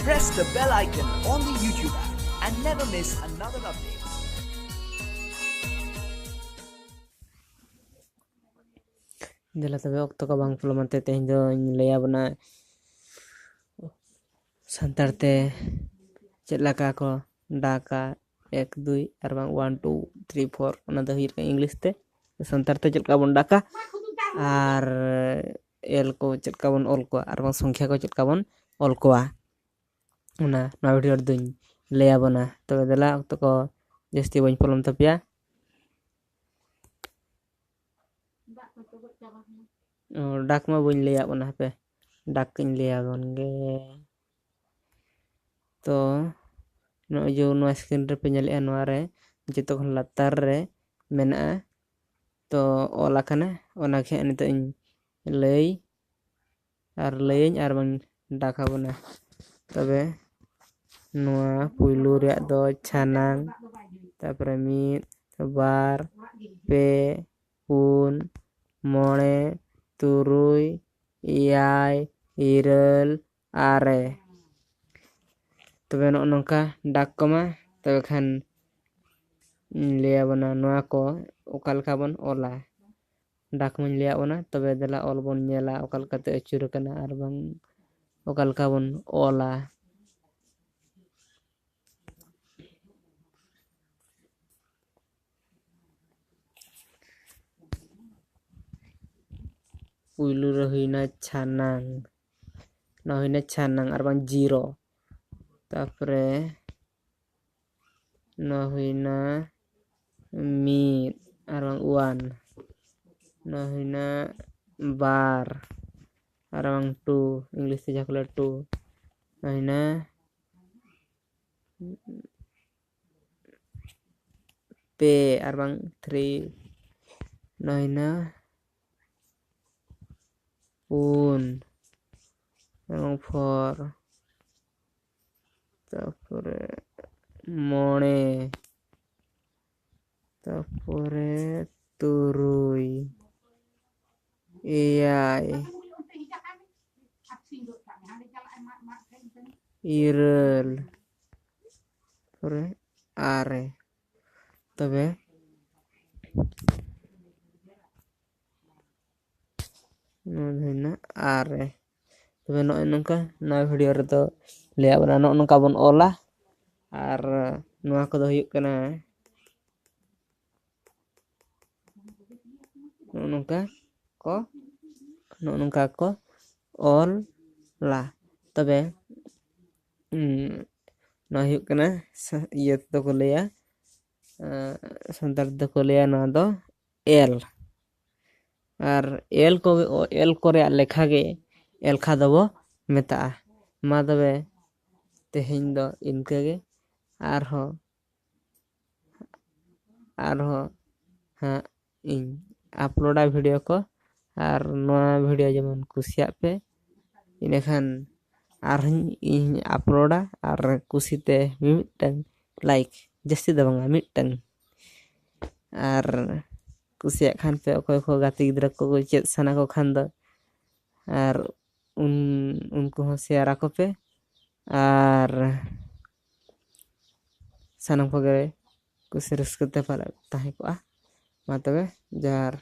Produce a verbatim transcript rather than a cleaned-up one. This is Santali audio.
Press the bell icon on the YouTube app and never miss another update. ᱫᱮᱞᱟ ᱛᱚᱵᱮ, ᱚᱠᱛᱚ ᱠᱚ ᱵᱟᱝ ᱯᱚᱞᱚᱢ ᱟᱱᱛᱮ ᱛᱮᱦᱮᱧ ᱫᱚᱧ ᱞᱟᱹᱭ ᱟᱵᱚᱱᱟ ᱥᱟᱱᱛᱟᱲ ᱛᱮ ᱪᱮᱫ ᱞᱮᱠᱟ ᱠᱚ ᱰᱟᱠᱟ ᱮᱠ ᱫᱩᱭ ᱟᱨ ᱵᱟᱝ ᱚᱣᱟᱱ ᱴᱩ ᱛᱷᱨᱤ ᱯᱷᱳᱨ, ᱚᱱᱟ ᱫᱚ ᱦᱩᱭᱩᱜ ᱠᱟᱱᱟ ᱤᱝᱞᱤᱥ ᱛᱮ᱾ ᱥᱟᱱᱛᱟᱲ ᱛᱮ ᱪᱮᱫ ᱞᱮᱠᱟ ᱵᱚᱱ ᱰᱟᱠᱟ ᱟᱨ ᱮᱞ ᱠᱚ ᱪᱮᱫ ᱞᱮᱠᱟ ᱵᱚᱱ ᱚᱞ ᱠᱚᱣᱟ ᱟᱨ ᱵᱟᱝ ᱥᱚᱝᱠᱷᱭᱟ ᱠᱚ ᱪᱮᱫ ᱞᱮᱠᱟ ᱵᱚᱱ ᱚᱞ ᱠᱚᱣᱟ, ᱚᱱᱟ ᱱᱚᱣᱟ ᱵᱷᱤᱰᱤᱭᱳ ᱨᱮᱫᱚᱧ ᱞᱟᱹᱭ ᱟᱵᱚᱱᱟ᱾ ᱛᱚᱵᱮ ᱫᱮᱞᱟ, ᱚᱠᱛᱚ ᱠᱚ ᱡᱟᱹᱥᱛᱤ ᱵᱟᱹᱧ ᱯᱚᱞᱚᱢ ᱛᱟᱯᱮᱭᱟ᱾ ᱚ, ᱰᱟᱠ ᱢᱟ ᱵᱟᱹᱧ ᱞᱟᱹᱭᱟᱫ ᱵᱚᱱᱟ, ᱦᱟᱯᱮ, ᱰᱟᱠ ᱤᱧ ᱞᱟᱹᱭ ᱟᱵᱚᱱ ᱜᱮ᱾ ᱛᱚ ᱱᱚᱜᱼᱚᱭ ᱡᱮ ᱱᱚᱣᱟ ᱥᱠᱨᱤᱱ ᱨᱮᱯᱮ ᱧᱮᱞᱮᱫᱼᱟ, ᱱᱚᱣᱟ ᱨᱮ ᱡᱚᱛᱚ ᱠᱷᱚᱱ ᱞᱟᱛᱟᱨ ᱨᱮ ᱢᱮᱱᱟᱜᱼᱟ, ᱛᱚ ᱚᱞ ᱟᱠᱟᱱᱟ, ᱚᱱᱟ ᱜᱮ ᱦᱟᱸᱜ ᱱᱤᱛᱚᱜ ᱤᱧ ᱞᱟᱹᱭ ᱟᱨ ᱞᱟᱹᱭᱟᱹᱧ ᱟᱨ ᱵᱟᱝ ᱰᱟᱠ ᱟᱵᱚᱱᱟ᱾ ᱛᱚᱵᱮ ᱱᱚᱣᱟ ᱯᱩᱭᱞᱩ ᱨᱮᱭᱟᱜ ᱫᱚ ᱪᱷᱟᱱᱟᱝ, ᱛᱟᱯᱚᱨᱮ ᱢᱤᱫ, ᱵᱟᱨ, ᱯᱮ, ᱯᱩᱱ, ᱢᱚᱬᱮ, ᱛᱩᱨᱩᱭ, ᱮᱭᱟᱭ, ᱤᱨᱟᱹᱞ, ᱟᱨᱮ᱾ ᱛᱚᱵᱮ ᱱᱚᱜᱼᱚ ᱱᱚᱝᱠᱟ ᱰᱟᱠ ᱠᱚᱢᱟ᱾ ᱛᱚᱵᱮ ᱠᱷᱟᱱ ᱤᱧ ᱞᱟᱹᱭ ᱟᱵᱚᱱᱟ ᱱᱚᱣᱟ ᱠᱚ ᱚᱠᱟ ᱞᱮᱠᱟ ᱵᱚᱱ ᱚᱞᱟ᱾ ᱰᱟᱠ ᱢᱟᱧ ᱞᱟᱹᱭᱟᱫ ᱵᱚᱱᱟ, ᱛᱚᱵᱮ ᱫᱮᱞᱟ ᱚᱞ ᱵᱚᱱ ᱧᱮᱞᱟ ᱚᱠᱟ ᱞᱮᱠᱟᱛᱮ ᱟᱹᱪᱩᱨ ᱟᱠᱟᱱᱟ ᱟᱨ ᱵᱟᱝ ᱚᱠᱟ ᱞᱮᱠᱟ ᱵᱚᱱ ᱚᱞᱟ᱾ ᱯᱩᱭᱞᱩ ᱨᱮ ᱦᱩᱭᱱᱟ ᱪᱷᱟᱱᱟᱝ, ᱱᱚᱣᱟ ᱦᱩᱭᱱᱟ ᱪᱷᱟᱱᱟᱝ ᱟᱨ ᱵᱟᱝ ᱡᱤᱨᱳ᱾ ᱛᱟᱯᱚᱨᱮ ᱱᱚᱣᱟ ᱦᱩᱭᱱᱟ ᱢᱤᱫ ᱟᱨ ᱵᱟᱝ ᱚᱣᱟᱱ᱾ ᱱᱚᱣᱟ ᱦᱩᱭᱱᱟ ᱵᱟᱨ ᱟᱨ ᱵᱟᱝ ᱴᱩ, ᱤᱝᱞᱤᱥ ᱛᱮ ᱡᱟᱦᱟᱸ ᱠᱚ ᱞᱟᱹᱭᱟ ᱴᱩ᱾ ᱱᱚᱣᱟ ᱦᱩᱭᱱᱟ ᱯᱮ ᱟᱨ ᱵᱟᱝ ᱛᱷᱨᱤ᱾ ᱱᱚᱣᱟ ᱦᱩᱭᱱᱟ ᱯᱩᱱ ᱮᱵᱚᱝ ᱯᱷᱳᱨ, ᱛᱟᱨᱯᱚᱨᱮ ᱢᱚᱬᱮ, ᱛᱟᱨᱯᱚᱨᱮ ᱛᱩᱨᱩᱭ, ᱮᱭᱟᱭ, ᱤᱨᱟᱹᱞ, ᱯᱚᱨᱮ ᱟᱨᱮ᱾ ᱛᱚᱵᱮ ᱱᱚᱣᱟ ᱫᱚ ᱦᱩᱭᱱᱟ ᱟᱨᱮ᱾ ᱛᱚᱵᱮ ᱱᱚᱜᱼᱚᱭ ᱱᱚᱝᱠᱟ ᱱᱚᱣᱟ ᱵᱷᱤᱰᱤᱭᱳ ᱨᱮᱫᱚ ᱞᱟᱹᱭᱟᱫ ᱵᱚᱱᱟ, ᱱᱚᱜᱼᱚ ᱱᱚᱝᱠᱟ ᱵᱚᱱ ᱚᱞᱟ᱾ ᱟᱨ ᱱᱚᱣᱟ ᱠᱚᱫᱚ ᱦᱩᱭᱩᱜ ᱠᱟᱱᱟ, ᱱᱚᱜᱼᱚ ᱱᱚᱝᱠᱟ ᱠᱚ, ᱱᱚᱜᱼᱚ ᱱᱚᱝᱠᱟ ᱠᱚ ᱚᱞᱟ᱾ ᱛᱚᱵᱮ ᱩᱸ, ᱱᱚᱣᱟ ᱦᱩᱭᱩᱜ ᱠᱟᱱᱟ ᱥᱟ-, ᱤᱭᱟᱹ ᱛᱮᱫᱚ ᱠᱚ ᱞᱟᱹᱭᱟ, ᱟᱸ, ᱥᱟᱱᱛᱟᱲ ᱛᱮᱫᱚ ᱠᱚ ᱞᱟᱹᱭᱟ ᱱᱚᱣᱟ ᱫᱚ ᱮᱞ᱾ ᱟᱨ ᱮᱞ ᱠᱚ, ᱮᱞ ᱠᱚ ᱨᱮᱭᱟᱜ ᱞᱮᱠᱷᱟ ᱜᱮ ᱮᱞᱠᱷᱟ ᱫᱚᱵᱚ ᱢᱮᱛᱟᱜᱼᱟ᱾ ᱢᱟ ᱛᱚᱵᱮ ᱛᱮᱦᱮᱧ ᱫᱚ ᱤᱱᱠᱟᱹ ᱜᱮ, ᱟᱨᱦᱚᱸ, ᱟᱨᱦᱚᱸ ᱦᱟᱸᱜ ᱤᱧ ᱟᱯᱞᱳᱰᱟ ᱵᱷᱤᱰᱤᱭᱳ ᱠᱚ, ᱟᱨ ᱱᱚᱣᱟ ᱵᱷᱤᱰᱤᱭᱳ ᱡᱮᱢᱚᱱ ᱠᱩᱥᱤᱭᱟᱜ ᱯᱮ, ᱤᱱᱟᱹᱠᱷᱟᱱ ᱟᱨᱦᱚᱸ ᱤᱧ ᱟᱯᱞᱳᱰᱟ, ᱟᱨ ᱠᱩᱥᱤᱛᱮ ᱢᱤᱢᱤᱫᱴᱟᱝ ᱞᱟᱭᱤᱠ, ᱡᱟᱹᱥᱛᱤ ᱫᱚ ᱵᱟᱝᱟ, ᱢᱤᱫᱴᱟᱝ᱾ ᱟᱨ ᱠᱩᱥᱤᱭᱟᱜ ᱠᱷᱟᱱ ᱯᱮ, ᱚᱠᱚᱭ ᱠᱚ ᱜᱟᱛᱮ ᱜᱤᱫᱽᱨᱟᱹ ᱠᱚ ᱪᱮᱫ ᱥᱟᱱᱟ ᱠᱚ ᱠᱷᱟᱱ ᱫᱚ, ᱟᱨ ᱩᱱ-, ᱩᱱᱠᱩ ᱦᱚᱸ ᱥᱮᱭᱟᱨ ᱟᱠᱚ ᱯᱮ, ᱟᱨ ᱥᱟᱱᱟᱢ ᱠᱚᱜᱮ ᱠᱩᱥᱤ ᱨᱟᱹᱥᱠᱟᱹ ᱛᱮ ᱯᱟᱞᱮ ᱛᱟᱦᱮᱸ ᱠᱚᱜᱼᱟ᱾ ᱢᱟ ᱛᱚᱵᱮ, ᱡᱚᱦᱟᱨ᱾